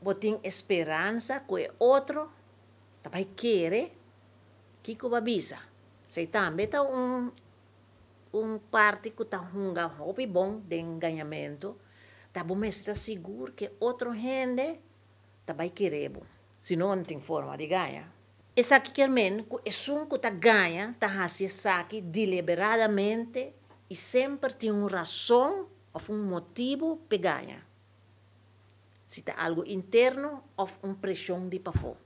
Bo tin speransa ku e otro ta bai kere kiko bo a bisa. Esei tambe ta un parti ku ta hunga hopi bon den gañamentu, ta bo mester ta sigur ku otro hende ta bai kere bo. Si no, no tin forma di gaña. Esaki ke men ku esun ku ta gaña ta hasi esaki deliberadamente i semper tin un rason òf un motibu pa gaña. Si ta algu interno òf un preshon di pafó.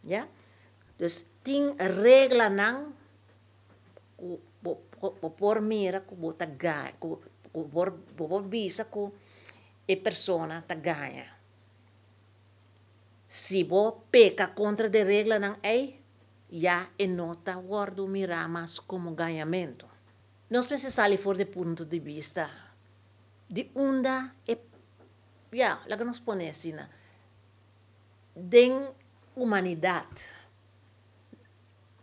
Ya? Dus tin reglanan ku bo por mira ku bo ta gaña, ku bo por bisa ku e persona ta gaña. Si bo peka kontra e reglanan ei, ya e no ta wòrdu mirá mas komo gañamentu. Nos mester sali for di punto di bista di unda e, ya, laga nos pone asina, den humanidat,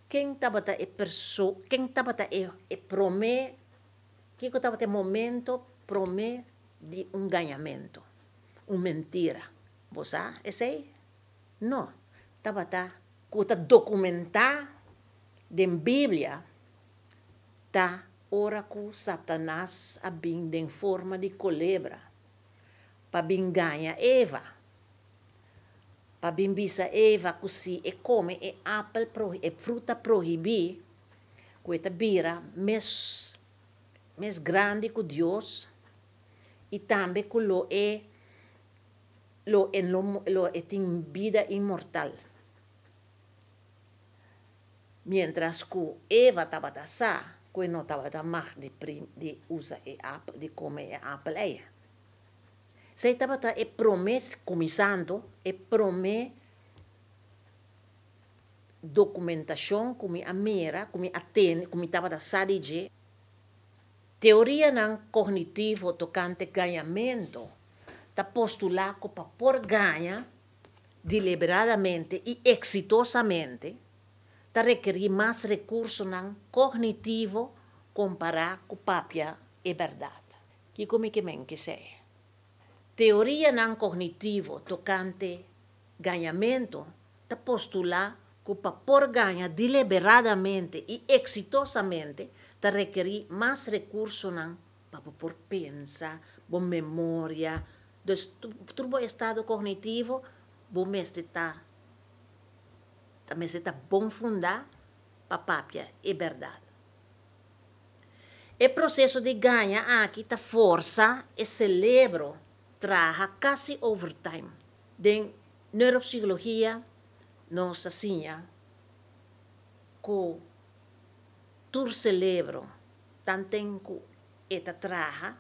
ken tabata e persona, ken tabata e promé, kiko tabata e momento promé di un gañamentu, un mentira? Bo sa esei? No, tabata ku ta dokumentá den Biblia ta ora ku Satanas a bin den forma di kolebra pa bin gaña Eva. Pa bin bisa Eva ku si e kome e apel, e fruta prohibí, ku e ta bira mes grandi ku Dios i tambe ku lo e tin bida inmortal. Mientras ku Eva tabata sa ku e no tabata mag di usa e apel, di kome e apel ei. Esei tabata e promé, kuminsando, e promé dokumentashon ku mi a mira, ku mi a tende, ku mi tabata sa di dje. Teorianan kognitivo tokante gañamentu ta postulá ku pa por gaña deliberadamente i eksitosamente ta rekerí mas rekursonan kognitivo kompará ku papia e bèrdat. Kiko mi ke men ku esei? Teorianan kognitivo tokante gañamentu ta postulá ku pa por gaña deliberadamente i eksitosamente ta rekerí mas rekursonan pa por pensa, bo memoria, dus tur bo estado kognitivo, bo mester ta bon fundá pa papia e bèrdat. E proseso di gaña aki ta forsa e serebro traha kasi overtime. Den neuropsikologia nos ta siña ku tur serebro tanten ku e ta traha,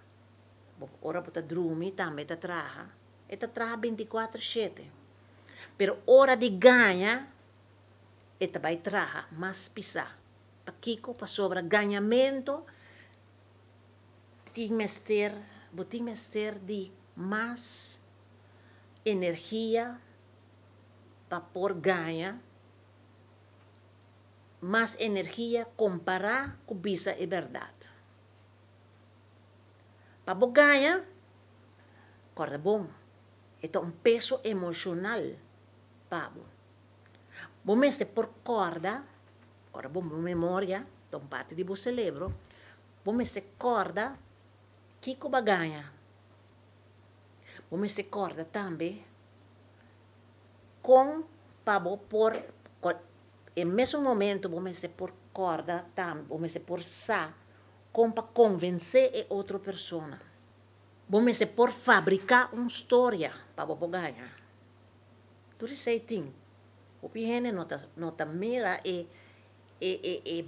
ora bo ta drumi tambe ta traha, e ta traha 24/7. Pero ora di gaña, e ta bai traha mas pisá. Pakiko? Pasobra gañamentu tin mester, bo tin mester di mas energia pa por gaña, mas energia kompará ku bisa e bèrdat. Pa bo gaña, kòrda bon, e ta un peso emoshonal pa bo. Bo mester por kòrda, kòrda bon, bo memoria ta un parti di bo serebro, bo mester kòrda kiko bo a gaña. Bo mester kòrda tambe kon pa bo por, e mesun momento bo mester por kòrda tambe, bo mester por sa kon pa konvensé e otro persona. Bo mester por fabriká un storia pa bo por gaña. Tur esei tin. Hopi hende no ta mira e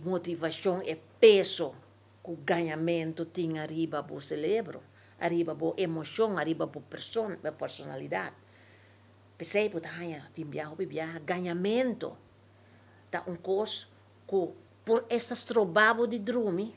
motivashon, e peso ku gañamentu tin ariba bo serebro, ariba bo emoshon, ariba bo personalidat. P'esei bo ta haña tin biaha, hopi biaha, gañamentu ta un kos ku por esta stroba bo di drumi.